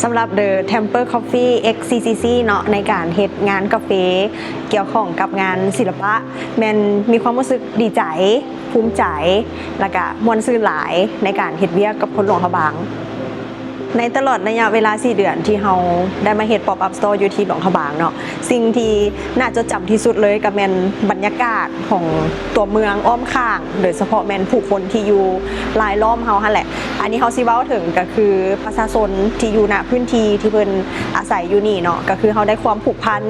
ສຳລັບ The Temper Coffee X C C C ເນາະ ໃນການເຮັດງານກາເຟກ່ຽວຂ້ອງກັບງານສິລະປະ ແມ່ນມີຄວາມຮູ້ສຶກດີໃຈ, ພູມໃຈ ແລະກະມ່ວນຊື່ນຫຼາຍໃນການເຮັດວຽກກັບຄົນຫຼວງພະບາງ. ໃນຕະຫຼອດໄລຍະເວລາສີ່ເດືອນທີ່ເຮົາໄດ້ມາເຮັດ Pop Up Store ຢູ່ທີ່ຫຼວງພະບາງເນາະ, ສິ່ງທີ່ໜ້າຈົດຈຳທີ່ສຸດເລີຍກໍແມ່ນບັນຍາກາດຂອງຕົວເມືອງອ້ອມຂ້າງ, ໂດຍສະເພາະແມ່ນຜູ້ຄົນທີ່ຢູ່ລາຍລ້ອມເຮົາຫັ້ນແຫຼະ. ອັນນີ້ເຮົາຊິເວົ້າເຖິງກໍຄືປະຊາຊົນທີ່ຢູ່ ນະ ພື້ນທີ່ທີ່ເພິ່ນອາໄສຢູ່ນີ້ເນາະ, ກໍຄືເຮົາໄດ້ຄວາມຜູກພັນ,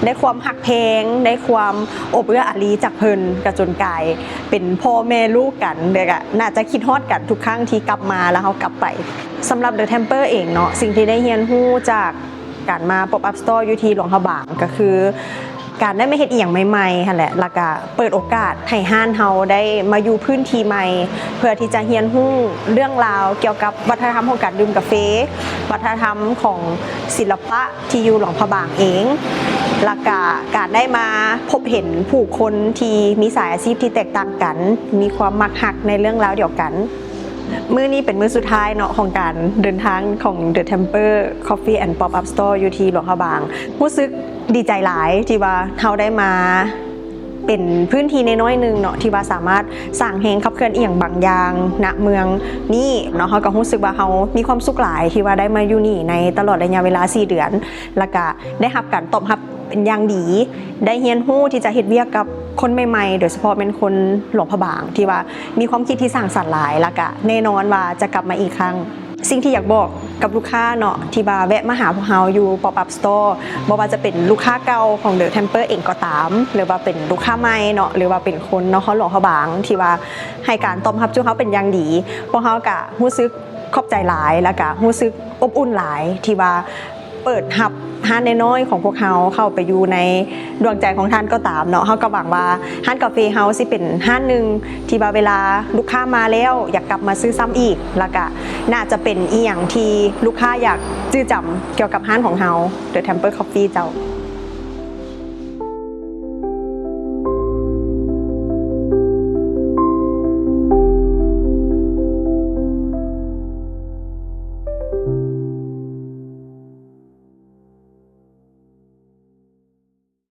ໄດ້ຄວາມຮັກແພງ, ໄດ້ຄວາມອົບເອື້ອອາລີຈາກເພິ່ນ, ກໍຈົນກາຍເປັນພໍ່ແມ່ລູກກັນ, ແລະກະໜ້າຈະຄິດຮອດກັນທຸກຄັ້ງທີ່ກັບມາ ແລ້ວເຮົາກັບໄປ. ສຳລັບ The Temper ເອງເນາະ, ສິ່ງທີ່ໄດ້ຮຽນຮູ້ຈາກການມາ Pop Up Store ຢູ່ທີ່ຫຼວງພະບາງ ກໍຄືການໄດ້ມາເຮັດອີ່ຫຍັງໃໝ່ໆຫັ້ນແຫຼະ, ແລ້ວກະເປີດໂອກາດໃຫ້ຮ້ານເຮົາໄດ້ມາຢູ່ພື້ນທີ່ໃໝ່ ເພື່ອທີ່ຈະຮຽນຮູ້ເລື່ອງລາວກ່ຽວກັບວັດທະນະທຳຂອງການດື່ມກາເຟ, ວັດທະນະທຳຂອງສິລະປະທີ່ຢູ່ຫຼວງພະບາງເອງ, ແລ້ວກະການໄດ້ມາພົບເຫັນຜູ້ຄົນທີ່ມີສາຍອາຊີບທີ່ແຕກຕ່າງກັນ, ມີຄວາມມັກຮັກໃນເລື່ອງລາວດຽວກັນ. ມື້ນີ້ເປັນມື້ສຸດທ້າຍເນາະ ຂອງການເດີນທາງຂອງ The Temper Coffee and Pop Up Store ຢູ່ທີ່ຫຼວງພະບາງ. ຮູ້ສຶກດີໃຈຫຼາຍທີ່ວ່າເຮົາໄດ້ມາເປັນພື້ນທີ່ນ້ອຍໆໜຶ່ງເນາະ ທີ່ວ່າສາມາດສ້າງແຮງຂັບເຄື່ອນອີ່ຫຍັງບາງຢ່າງ ນະ ເມືອງນີ້ເນາະ. ເຮົາກໍຮູ້ສຶກວ່າເຮົາມີຄວາມສຸກຫຼາຍທີ່ວ່າໄດ້ມາຢູ່ນີ້ໃນຕະຫຼອດໄລຍະເວລາສີ່ເດືອນ ແລ້ວກະໄດ້ຮັບການຕອບຮັບເປັນຢ່າງດີ, ໄດ້ຮຽນຮູ້ທີ່ຈະເຮັດວຽກກັບຄົນໃໝ່ໆ ໂດຍສະເພາະແມ່ນຄົນຫຼວງພະບາງ ທີ່ວ່າມີຄວາມຄິດທີ່ສ້າງສັນຫຼາຍ ແລ້ວກະແນ່ນອນວ່າຈະກັບມາອີກຄັ້ງ. ສິ່ງທີ່ຢາກບອກກັບລູກຄ້າເນາະ ທີ່ວ່າແວະມາຫາພວກເຮົາຢູ່ Pop Up Store ບໍ່ວ່າຈະເປັນລູກຄ້າເກົ່າຂອງ The Temper ເອງກໍຕາມ ຫຼືວ່າເປັນລູກຄ້າໃໝ່ເນາະ ຫຼືວ່າເປັນຄົນນະຄອນຫຼວງພະບາງ ທີ່ວ່າໃຫ້ການຕອບຮັບຈຸເຮົາເປັນຢ່າງດີ, ພວກເຮົາກະຮູ້ສຶກຂອບໃຈຫຼາຍ ແລ້ວກະຮູ້ສຶກອົບອຸ່ນຫຼາຍ ທີ່ວ່າເປີດຮັບຮ້ານນ້ອຍໆຂອງພວກເຮົາເຂົ້າໄປຢູ່ໃນດວງໃຈຂອງທ່ານກໍຕາມເນາະ. ເຮົາກໍຫວັງວ່າຮ້ານກາເຟເຮົາຊິເປັນຮ້ານໜຶ່ງ ທີ່ວ່າເວລາລູກຄ້າມາແລ້ວຢາກກັບມາຊື້ຊ້ຳອີກ, ແລ້ວກະໜ້າຈະເປັນອີ່ຫຍັງທີ່ລູກຄ້າຢາກຈື່ຈຳກ່ຽວກັບຮ້ານຂອງເຮົາ The Temper Coffee ເຈົ້າ.